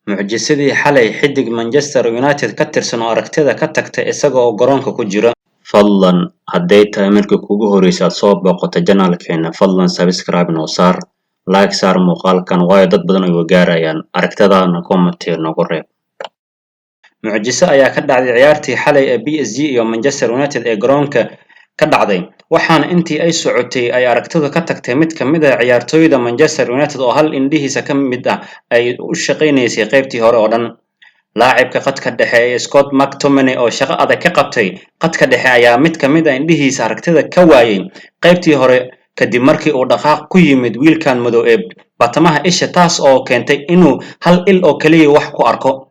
Mucjisadii xalay xiddig Manchester United ka tirsan oo aragtida ka tagtay isaga oo garoonka ku jira. Fadlan hadday tahay markii kuugu horreysay aad soo booqato channelkeena, fadlan subscribe noo saar, like saar muuqaalkan, waayo dad badan ay gaarayaan. Aragtidana comment noogu reeb. Mucjiso ayaa ka dhacday ciyaartii xalay ee PSG iyo Manchester United ee garoonka ka dhacday, waxaana intii ay socotay ay aragtidu ka tagtay mid ka mid ah ciyaartoyda Manchester United oo hal indhihiisa ka mid ah ay u shaqaynaysay qaybtii hore oo dhan. Laacibka khadka dhexe ee Scott McTominay oo shaqo adag ka qabtay khadka dhexe ayaa mid ka mid ah indhihiisa aragtida ka waayay qaybtii hore kadib markii uu dhaqaaq ku yimid wiilkan madow ee bartamaha isha, taas oo keentay inuu hal il oo kaliya wax ku arko.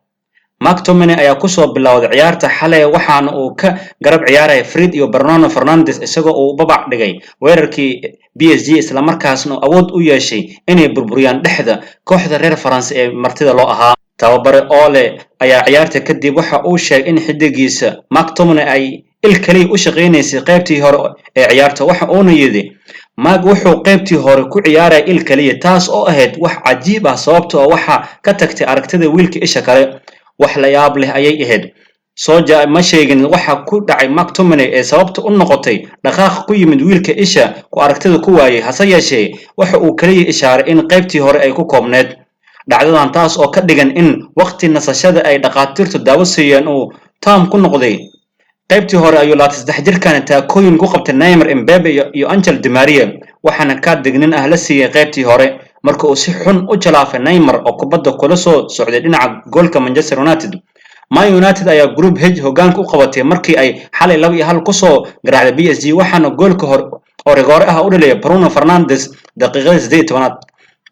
McTominay ayaa kusoo bilowday ciyaarta xalay, waxaana uu ka garab ciyaaraya Fred iyo Bruno Fernandes, isagoo uu babac dhigay weerarkii PSG, isla markaasna awood u yeeshay inay burburiyaan dhexda kooxda reer Faranse ee martida loo ahaa. Tababare Ole ayaa ciyaarta kadib waxa uu sheegay in xiddigiisa McTominay ay il kaliya u shaqaynaysay qaybtii hore ee ciyaarta, waxa uuna yidhi: "Mark wuxuu qaybtii hore ku ciyaaraya il kaliya, taas oo ahayd wax cajiib ah, sababtoo ah waxa ka tagtay aragtida wiilka isha kale. Wax la yaab leh ayay ahayd." Solskjaer ma sheegin waxa ku dhacay McTominay ee sababta u noqotay dhaqaaq ku yimid wiilka isha ku aragtida ku waayay, hase yeeshee waxa uu kaliya ishaaray in qaybtii hore ay ku koobneed dhacdadan, taas oo ka dhigan in waqti nasashada ay dhakhaatiirtu daawo siiyeen uu taam ku noqday. Qaybtii hore ayuu 23 jirkan taakooyin ku qabtay Neymar, Mbappe iyo Angel Di Maria, waxaana kaad digniin ah la siiyay qaybtii hore marka uu si xun u jalaafay Neymar oo kubadda kula soo socday dhinaca goolka Manchester United. Man United ayaa Group H hogaanka u qabatay markii ay xalay 2-1 kusoo garaacday PSG, waxaana goolka hore oo rigoore ah u dhaliyay Bruno Fernandes daqiiqadii 18aad,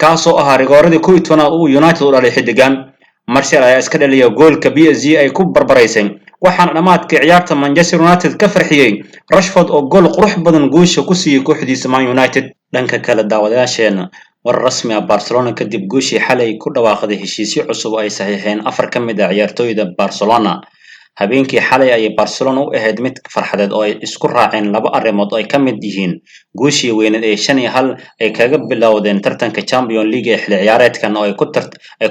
kaasoo ahaa rigooradii 11aad uu United u dhalay xiddigan. Martial ayaa iska dhaliyay goolka PSG ay ku barbaraysay, waxaana dhammaadkii ciyaarta Manchester United ka farxiyey Rashford oo gool qurux badan guusha ku siiyey kooxdiisa Man United. Dhanka kale, daawadayaasheena, war rasmi ah: Barcelona kadib guushii xalay ku dhawaaqday heshiisyo cusub oo ay saxiixeen afar ka mid ah ciyaartoyda Barcelona. Habeenkii xalay ayay Barcelona u ahayd mid farxadeed oo ay isku raaceen laba arrimood oo ay ka mid yihiin guushii weyneed ee 5-1 ay kaga bilowdeen tartanka Champions League ee xilli ciyaareedkan oo ay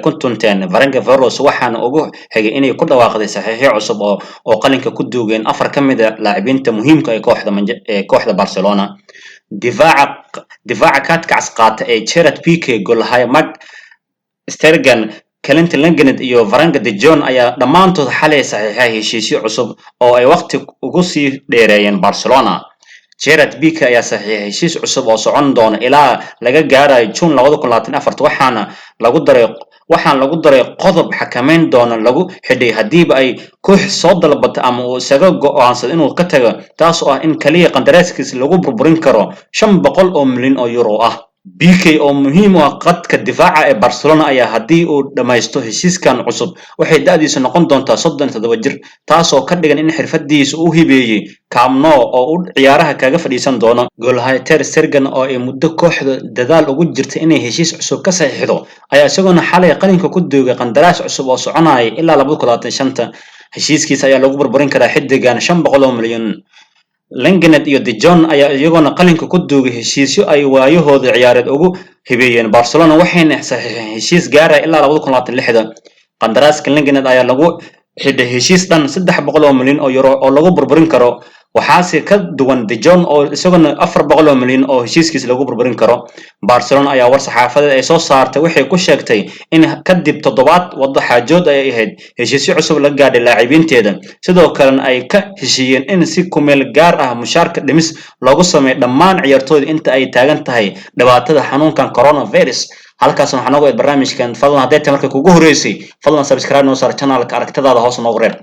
ku tunteen Ferencvaros, waxaana ugu xigay inay ku dhawaaqday saxiixyo cusub oo qalinka ku duugeen afar ka mid ah laacibiinta muhiimka ee kooxda Barcelona: difaaca kaadka cas qaata ee Gerard Pique, goolhaye Marc Stegen, Clement Lenglet iyo Frenkie de Jong ayaa dhammaantood xalay saxiixay heshiisyo cusub oo ay waqti ugu sii dheereeyeen Barcelona. Gerard Pique ayaa saxiixay heshiis cusub oo socon doona ilaa laga gaarayo June 2024, waxaana lagu daray qodob xakameyn doona lagu xidhay haddiiba ay koox soo dalbato ama uu isaga go'aansado inuu ka tago, taas oo ah in kaliya qandaraaskiisa lagu burburin karo 500 oo milyan oo euro ah. Pique oo muhiim u ah qadka difaaca ee Barcelona ayaa haddii uu dhammaysto heshiiskan cusub waxay da'diisu noqon doontaa 37 jir, taasoo ka dhigan in xirfadiisa uu hibeeyey Camp Nou oo uu ciyaaraha kaga fadhiisan doono. Goolhaye Ter Stegen oo ay muddo kooxda dadaal ugu jirtay inay heshiis cusub ka saxiixdo ayaa isaguna xalay qalinka ku duugay qandaraas cusub oo soconaya ilaa 2025. Heshiiskiisa ayaa lagu burburin karaa xiddigan 500 oo milyan. Lenglet iyo De Jong ayaa iyaguna qalinka ku duugay heshiisyo ay waayahooda ciyaareed ugu hibeeyeen Barcelona, waxayna saxiixeen heshiis gaaraya ilaa 2026. Qandaraaska Lenglet ayaa lagu xidhay heshiis dhan 300 oo milyan oo euro oo lagu burburin karo, waxaase ka duwan De Jong oo isaguna 400 oo milyan oo heshiiskiisa lagu burburin karo. Barcelona ayaa war saxaafadeed ay soo saartay waxay ku sheegtay in kadib toddobaad wada xaajood ay ahayd heshiisyo cusub la gaadhay laacibiinteeda, sidoo kalena ay ka heshiiyeen in si kumeel gaar ah mushaarka dhimis loogu sameeyo dhammaan ciyaartooyda inta ay taagan tahay dhibaatada xanuunkan coronavirus. Halkaas waxaa noogu eed barnaamijkan. Fadlan hadday tahay marka kugu horeysay, fadlan subscribe noo saar channelka, aragtidaada hoos noogu reeb.